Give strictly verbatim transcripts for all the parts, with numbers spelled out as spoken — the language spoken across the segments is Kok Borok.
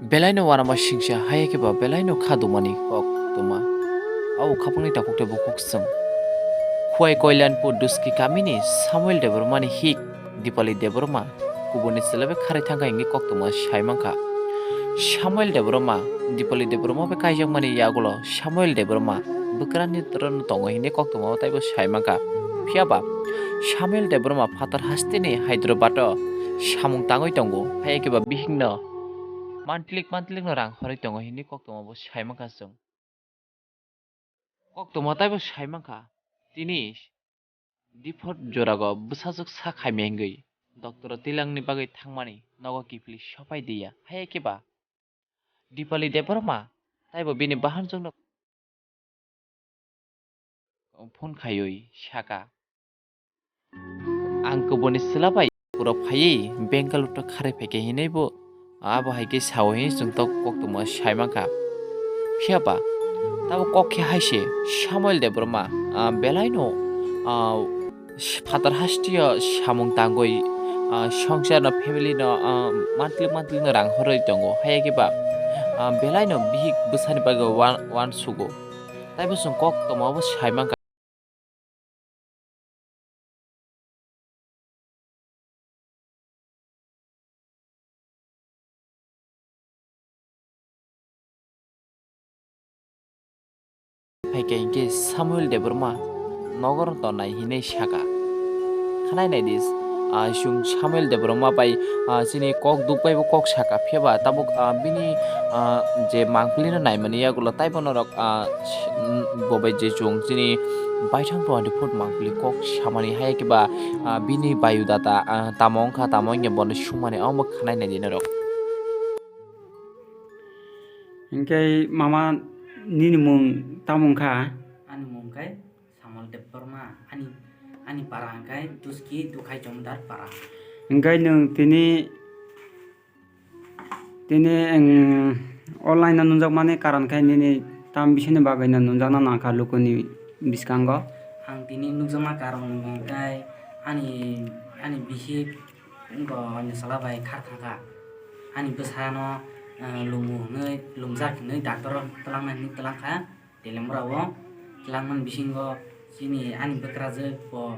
Belaino uanama singsa, haiya khe ba belaino kha dumani koktwma. Abo khapangni takhuk tei bukhuk chwng. Khwai Koilanpur Duski kamini Samuel Debbarmani hik Dipali Debbarma kubuni chwla bai kharwi thangkha hwnwi koktwma sai mankha. Samuel Debbarma, Dipali Debbarma bai kaijakmani yagulo Samuel Debbarma bwkrani twrwngno tongo hwnwi koktwma taibo sai mankha. Phiya ba Samuel Debbarma phatar hasteni Hyderabad-o samung tangwi tongo, haiya khe ba bihikno mantlik mantlikno rang horwi tongo hwnwi koktwma bo sai mankha chwng. Koktwma taibo sai mankha, tini Dipot jorago bwsajwk sak khaimya hwngwi doctor-o twilangni bagwi thangmani nogo kiphilwi sopai diya. Haiya khe ba Dipali Debbarma taibo bini bahanjwkno phone khaiwi saka, "Ang kubuni chwla bai pura phaiwi Bengaluru to kharwi phaikha," hinwi bo abo hai khe sao hwnwi chwng tok koktwma sai mankha. Phiya ba tabo kok khe hai se Samuel Debbarma, ah, belaino, ah, phatar hasteo samung tangwi, ah, songsarno, family-no, ah, monthly monthly-no rang horwi tongo. Haiya khe ba, ah, belaino bihik bwsani bagwi wan-, wansugo. Taibo chwng koktwma bo sai mankha. Phaikha hinkhe Samuel Debbarma nogor tongnai hinwi saka. Khanai naidi, ah, chwng Samuel Debbarma bai, ah, chini kok duk bai bo kok saka, phiya ba tabuk, ah, bini, ah, je mangpili no naimani yagulo taibo norok, ah, s-, mm, bo bai je chwng chini baithang twenty foot mangpili kok samani haiya khe ba, ah, bini biodata, ah, tamo wngkha, tamo wngya bono sumani omo khanai naidi norok. Hinkhe mama nini mung tamo wngkha? Ani mung khe Samuel Debbarma, ani, ani para hwnkhe Duski Dukhai Jomdar para. Hinkhe nwng tini, tini, ang, online-o nunjakmani karon khe nini tam bisingni bagwino nunjakna nangkha lukuni bwskango? Ang tini nukjakma karon hwnkhe ani, ani bihik bo ani chwla bai khar thangkha. Ani bwsano, eh, lumu hwnwi, lumjak hwnwi doctor-o twlangnani twlangkha. Telemra o twlangmani bisingo chini ani bwkrajwk bo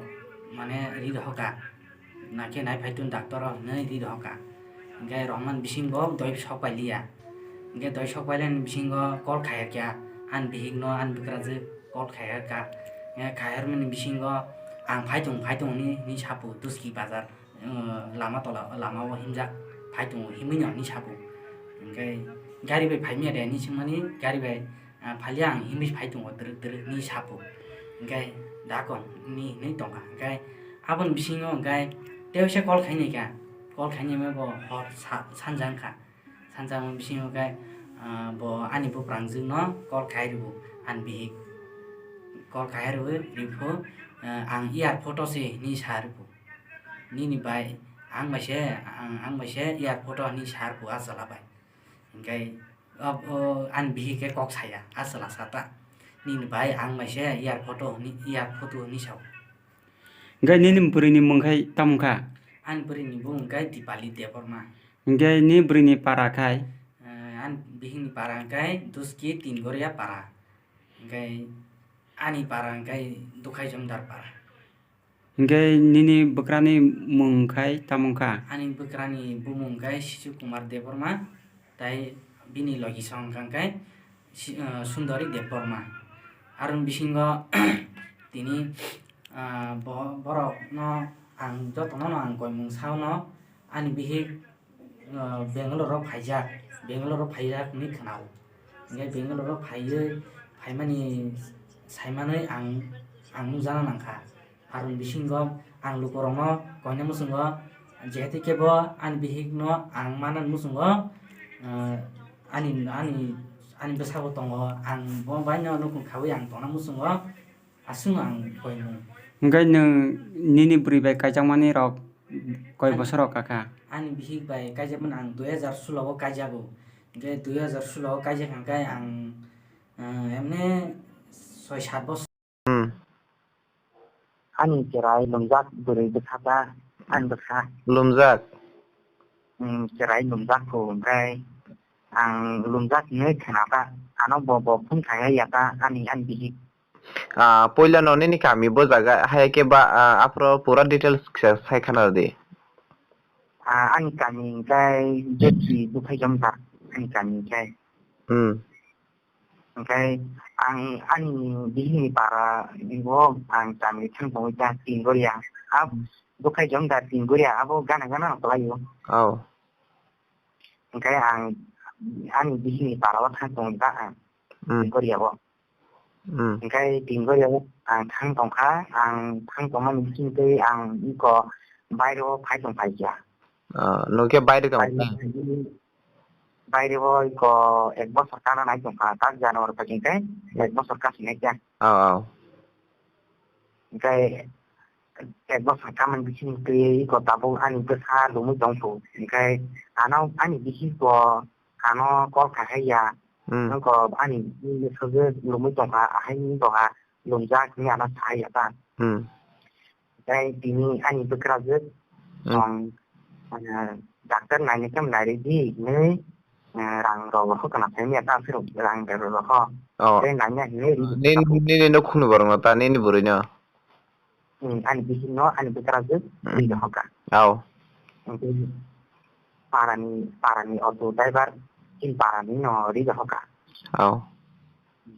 mane ri rohorkha, nakhe nai phaitung doctor o hinwi ri rohorkha. Hinkhe rohormani bisingo doi sok pailiya. Hinkhe doi sok pailaini bisingo call khairkha, ani bihikno ani bwkrajwk call khairkha. Hinkhe khairmani bisingo ang phaitung phaitung hinwi hinwi sapu Duski bazar, uh, lama tola, lama o himjak phaitungo himwi no hinwi sapu. Hinkhe gari bai phaimya de hinwi swngmani gari bai, ah, phalia ang himwi phai tongo twrwk twrwk hinwi sapu. Hinkhe dakon hinwi hinwi tongkha. Hinkhe aboni bisingo hinkhe teisa call khainai kha. Call khainai bo hor sa-, sanja wngkha. Sanja wngma bisingo hinkhe, ah, bo ani buprangjwkno call khai rwo. Ani bihik call khai rwo, riphu, ah, ang airport o se hinwi sa riphu. Nini bai ang bai se, ang, ang bai se airport o hinwi sa riphu a chwla bai. Hinkhe o, o, ani bihik khe kok saya, a chwla sa ta. Nini bai ang bai se airport o hwnwi, airport o hwnwi sao. Hinkhe nini bwrwini mung khai tamo wngkha? Ani bwrwini bung khe Dipali Debbarma. Hinkhe ni bwrwini para khai? Eh, ani bihikni para khe Duski Tingoria para. Hinkhe ani para khe Dukhai Jomdar para. Hinkhe nini bwkrani mung khai tamo wngkha? Ani bwkrani bumung khe Sisu Kumar Debbarma, tai bini logi song wngkha khe Si-, ah, Sundari Debbarma. Aroni bisingo tini, ah, bo-, borokno ang jotono ang koimung saono ani bihik, ah, Bangalore o phaijak, Bangalore o phaijak hinwi khwnao. Hinkhe Bangalore o phaiwi, phaimani saimanwi ang, ang nukjakna nangkha. Aroni bisingo ang lukurokno koina muchungo, jehetu khe bo ani bihikno ang manani muchungo, ah, ani, ani, ani bwsabo tongo, ang bo baino nukung khaui ang tongna muchungo, aswkno ang koimung. Hinkhe nwng nini bwrwi bai kaijakmani rok koi Ani, bosor rok kakha? Ani bihik bai kaijakmani ang dui hajar sulo o kaijago. Hinkhe dui hajar sulo o kaijak hinkhe ang, ah, emne soi sat bosor. Hmm. Ani chwrai lumjak bwrwi bwsata, ani bwsa. Lumjak? Hmm, chwrai lumjak kho, hinkhe ang lumjak hinwi khna ta, ano bo, bo phone khai ya ta ani, ani bihik. Ah, puila no nini kami bo jaga, hai khe ba, ah, aphuru pura details kisa sai khna di. Ah, ani kami hwnkhe Jetri Buphai Jomta, ani kami hwnkhe. Hmm. Hwnkhe ang ani bihikni para bo ang kami thang tongwi ta Tinggoria. Ab-, Buphai Jomta Tinggoria abo gana gana no kwlaio. Oh. Hwnkhe ang ani bihikni para o thang tongwi ta ang Hmm. Tinggoria o. Hmm. Hwnkhe Tinggoria o ang thang tongkha, ang thang tongmani bisingtwi ang iko baire o phai tong phai kha. Ah, nokhe baire tong Baire kha? Baire o iko ek bosor kana nai tongkha, tak January phaikhe hwnkhe ek bosor kasi nai kha. Oh, oh. Hwnkhe ek bosor kamani bisingtwi iko tabuk ani bwsa lumwi tongkhu. Hwnkhe ano ani bihik bo ano call khai ya. Hmm. Nokho ani bwsajwk lumwi tongkha, ahai wng tongkha, lumjak hinwi ano sai ya ta. Hmm. Tei tini ani bwkrajwk Hmm. song, ah, doctor naina khe nairwdi hinwi, ah, rang rok rw kha na phai ya ta, aswk rang rok rw kha. Oh. Tei naina hinwi ri Nini, nini nukhungni borokno ta, nini bwrwino? Hmm, ani bihikno, ani bwkrajwk Hmm. ri rw kha. Oh. Tei parani, parani auto driver, chini parani no ri rw kha. Oh.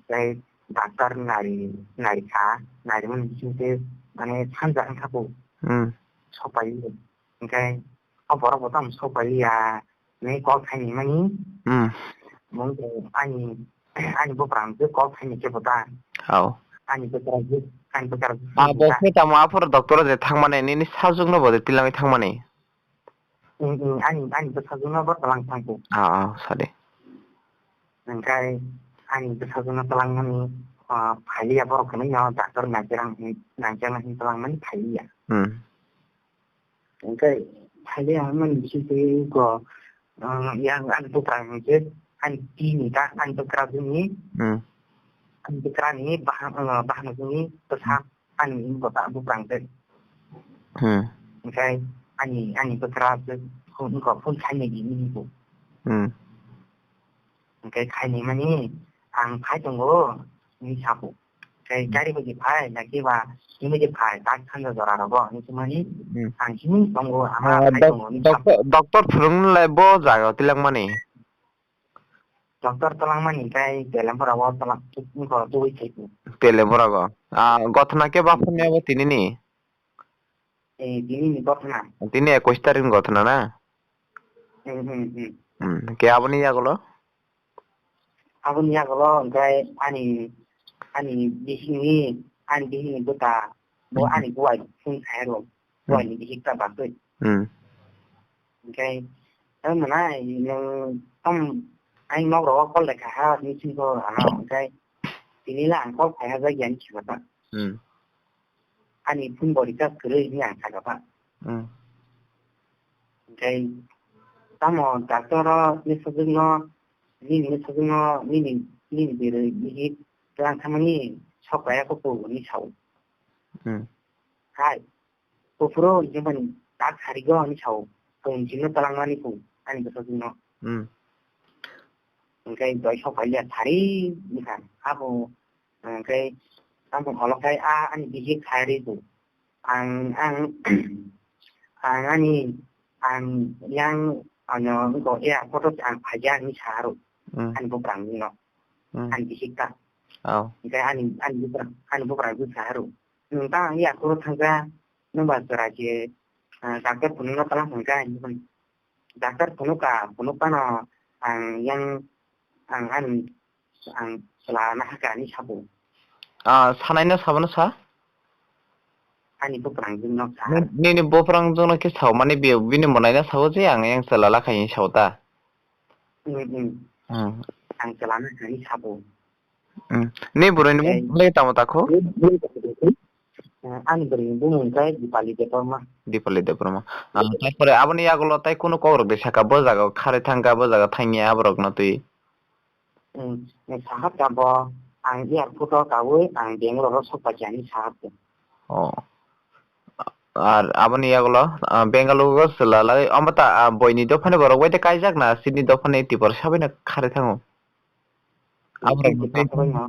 Tei doctor nari, nari kha, nari mani bisingtwi mane sanja wngkha bo. Hmm. Sopai, hwnkhe o borok bo tamo sopai ya, ni call khaini mani. Hmm. Mung ani, ani buprang je call khaini khe bo ta. Hao. Ani buprang je, ani buprang je Ah, bo khe tamo aphuru doctor je thangmani, nini sajwkno bo je tilangwi thangmani. Hmm, hmm, ani, ani bwsajwkno bo twlang thangkhu. Ah, ah, sadi. Hwnkhe ani bwsajwkno twlangmani, ah, phailiya borok hwnwi no doctor naijakna hin, naijakna hin twlangmani phailiya. Hmm. Hwnkhe phailiya hwnmani bisingtwi ko, ah, yang ani buprang hwnkhe ani tini ta ani bwkrajwkni, Hmm. ani bwkrani bahan, ah, bahanjwkni bwsa ani wngkha ta buprang tei. Hmm. Hwnkhe ani, ani bwkra tei phone wngkha, phone khainai di wngkha. Hmm. Hwnkhe khainai mani ang phai tongo, hinwi sabu. Hwnkhe Hmm. gari bai phai, na khe ba, hinwi phai, tak thangja jora rogo, hinwi mani Hmm. ang hinwi tongo, ama Ah, phai doc-, tongo, hinwi sabu. Doctor, doctor phwrwngno lai bo jaga o tilangmani. Doctor twlangmani hwnkhe Telembura o twlang, wngkha tubui thaiku. Telembura go. Ah, gothona khe baphanya bo tinini? Eh, tinini gothona. Tini ekush tarik ni gothona na? Hmm, hmm, hmm. Hmm, ke aboni yagulo? Aboni yagulo hwnkhe ani, ani bihikni, ani bihikni bwta, bo Hmm. ani buai phone khairo. Hmm. Buaini bihik ta bagwi. Hmm. Hwnkhe, "Tamo nai, nwng tam, ang nok rogo call lai kha ha," hinwi singkho ano, hwnkhe, "Tini le ang call khai ha jak ya," hinwi singkha ta. Hmm. "Ani phone bo recharge kwrwi," hinwi ang sakha ta. Hmm. Hwnkhe, "Tamo doctor o ni sajwkno, nini ni sajwkno, nini, nini bwrwi bihik twlang thangmani sok pai ya kho," hinwi sao. Hmm. Hai. Buphuru hwnkhe mani tak sarigo hinwi sao, kung chino twlangmani kung ani bwsajwkno. Hmm. Hwnkhe doi sok phailiya sari wngkha. Abo hwnkhe tamo holokhai a ani bihik khairwi bo. Ang, ang, ang ani, ang yang ano wngkha airport o ang phaikha hinwi sa aro. Hmm. Ani buprang no. Hmm. Ani bihik ta. Oh. Hwnkhe ani, ani buprang, ani buprang bo sa aro. Nwng ta ang airport o thangkha. Nwng ba chwrai se, ah, doctor phunukno twlang hwnkha hinwi phano. Doctor phunukha, phunuk phano ang yang, ang ani, ang chwla nahakha hinwi sabo. Ah, sanaino sabono sa? Ani buprang jwkno sa. Ni-, nini buprang jwkno khe sao, mane bi-, bini mwnaino sao je ang yang chwla lakha hinwi sao ta? Hmm, hmm. Hmm. Ang chwla nakha hinwi sabo. Hmm. Ni bwrwini bumung le tamo takho? Eh, ani bwrwini bumung khe Dipali Debbarma. Dipali Debbarma. Ah, tarpore aboni yagulo tai kunu kokrok de saka bo jaga khare thangkha, bo jaga thangya aborokno twi. Hmm. Sahat ka bo ang airport o kawi ang Bangalore o sok paikha hinwi sahat. Oh. Ar aboni yagulo, ah, Bengaluru o chwla lai, omo ta, ah, boini dophani borok bai tei kaijak na, chini dophani Tiprasa bai no kharwi thango. Aborok tei bo tei kaisa bai no.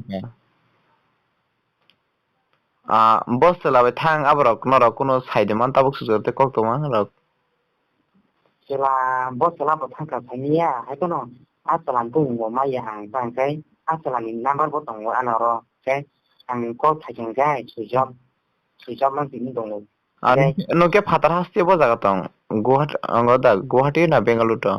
Ah, bo chwla bai thang aborok norok kuno sai de man tabuk sujak tei kok tongma norok. Chwla, bo chwla bo thangkha saniya, hai kheno a chwla ni bumung bo maya ang tang khe a chwla ni number bo tongo ano oro khe ang call khaikha khe switch off, switch off mang tini tongo. Ah, khe nwng khe phatar haste bo jaga tong? Guwahati, wngo da, Guwahati na Bengaluru to?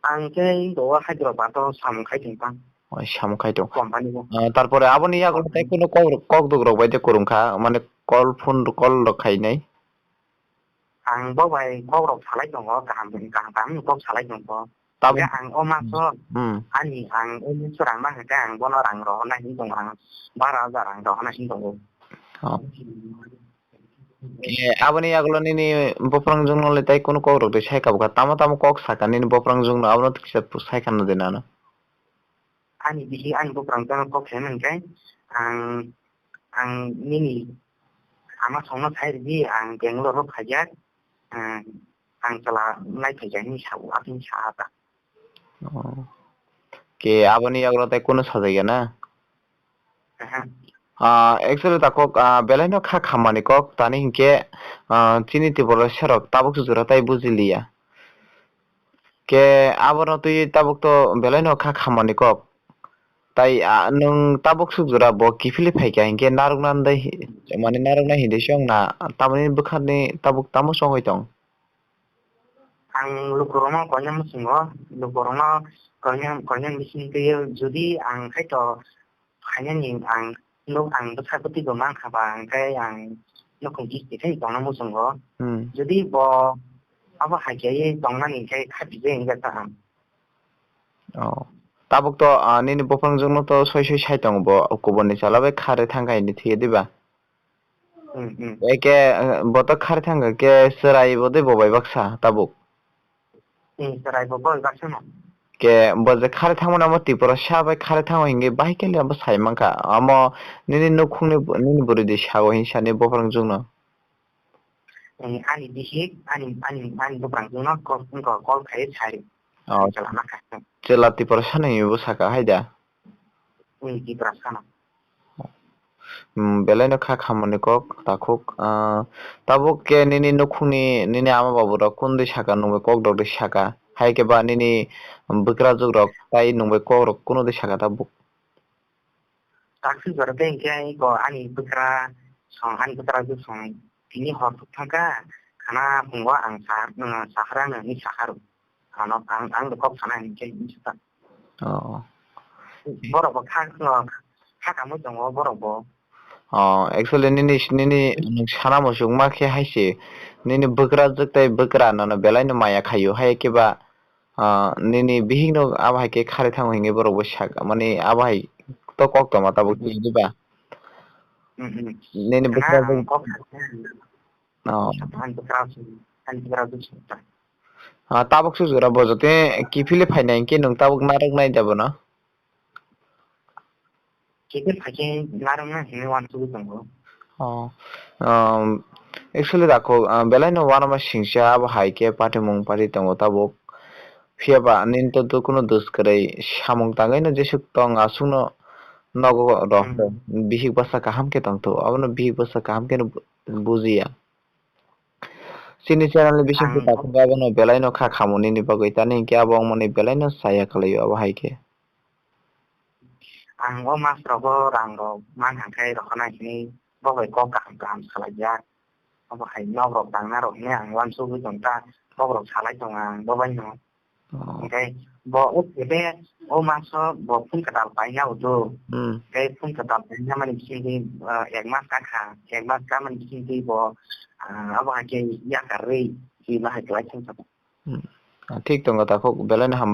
Ang khe tongo Hyderabad o samung khai tong tang. Oi, samung khai tong. Company o. Ah, tarpore aboni yagulo tei kuno kok, kok dok rok bai de kwrwng kha, mane call phone call rok khainai. Ang bo bai kok rok salai tongo, kaham kaham kaham kok salai tongo. Tabuk. Hingke ang o maso, hmm, ani ang o maso rang ma hingke ang bono rang rohorna hin tongo, ang bara hajar rang rohorna hin tongo. Oh. Eh, aboni yagulo nini bophrang jwngno le tai kunu kok rok de sai kabukha, tamo tamo kok saka nini bophrang jwngno, abono kisa sai khana de nano. Ani bisi ani bophrang jwngno kok sai mankhe, ang, ang nini ama songno sai ridi, ang Bangalore o phaijak, ang, ang chwla nai phaijak hinwi sao, aboni sa ta. Oh. Ke aboni yagulo tai kunu sajagya na? Aha. Ah, actually takhuk, ah, belaino kha khammani kok tani hinkhe, ah, chini Tiprasa rok tabuk se jora tai bujiliya. Ke abono twi tabuk to belaino kha khammani kok. Tai, ah, nwng tabuk se jora bo kiphilwi phaikha hinkhe narwkna ndai hi-, mane narwkna hindai se wngna tamoni bwkharni tabuk tamo se wngwi tong? Ang lukurokno koinai muchungo, lukurokno koinai, koinai bising twi jodi ang khaito phainani ang nuk ang bwsa bwtwi bo mankha ba, hwnkhe ang nukhung kisti khai tongna muchungo. Hmm. Jodi bo abo hai khe tongnani khe khapijai wngkha ang. Oh. Tabuk to, ah, nini bophrang jwngno to soi soi sai tongo bo, kuborni chwla bai kharwi thangkha hinwi thwiya diba? Hmm, hmm. Eke, eh, bo to kharwi thangkha khe chwrai bo de bo bai baksa tabuk. Hmm, chwrai bo bo bai baksa no. Ke bo je kharwi thangmani amo Tiprasa bai kharwi thango hinwi bahai khe le abo sai mankha. Amo nini nukhungni bo-, nini bwrwi de sao hinwi sani bophrang jwngno. Eh, ani bihik, ani, ani, ani bophrang jwngno call, wngkha call khai sai. Oh. Chwla ma kha. Chwla Tiprasa ni bo saka hai da? Hmm, Tiprasa no. Hmm, belaino kha khammani kok takhuk, ah, tabuk khe nini nukhungni nini ama babu rok kundwi saka nwng bai kok dokdwi saka? Hai khe ba nini bwkrajwk rok tai nwng bai kok rok kunu dwi saka tabuk? Takswk jora tei hwnkhe ai bo ani bwkra song, ani bwkra jwk song tini hor thuk thangkha, khana phungo ang sa, uh, sahara no hinwi saharo. Ano ang, ang kok sana hinwi khe hinwi saka. Oh. Borok bo kha, uh, kha kamwi tongo borok bo. Oh, actually nini, nini nwng sana muchungma khe hai se, nini bwkra jwk tei bwkra nono belai no maya khaio, hai khe ba Ah, nini bihikno abo hai khe kharwi thango hinwi borok bo sak, mani abo hai to kok tongma tabuk twi, diba? Hmm, hmm. Nini bwkra ang kok, oh. Ang bwkra, ang bwkra bwswk ta. Ah, tabuk se jora bo joto kiphilwi phainai hinkhe nwng tabuk narwknai da bono? Kebel hai khe narwkna hinwi uansugwi tongo. Oh, um, actually dakho, ah, belaino uanama singcha abo hai khe patimung pati tongo tabuk. Phiya ba nini to do-, kuno dos kwrwi samung tangwi no jesuk tong aswkno nogo rw. Hmm. Bihik bwsa kaham khe tongthogo, abono bihik bwsa kaham kheno bu-, bujiya. Chini channel ni bisingtwi ang takhuk abono belaino kha khamu nini bagwi, tani hinkhe abo wngmani belaino chaya khlaio abo hai khe. Ang o mas rogo rang rok man hangkhai rohorna hinwi bo bai kok kaham kaham salaijak. Abo hai nok rok dangna rok hinwi ang uansugwi tong ta, kok rok salai tongo ang bo bai no. Oh. Hingkhai bo o kebe o maso bo phone kwtal paina udo. Hmm. Hingkhai phone kwtal paina mani bisingtwi, ah, ek mas kakha, ek mas kamani bisingtwi bo, ah, abo hai khe yakarwi twi ma hai kwlai thangsa. Hmm. Ah, thik tongo takhuk, belaino ham.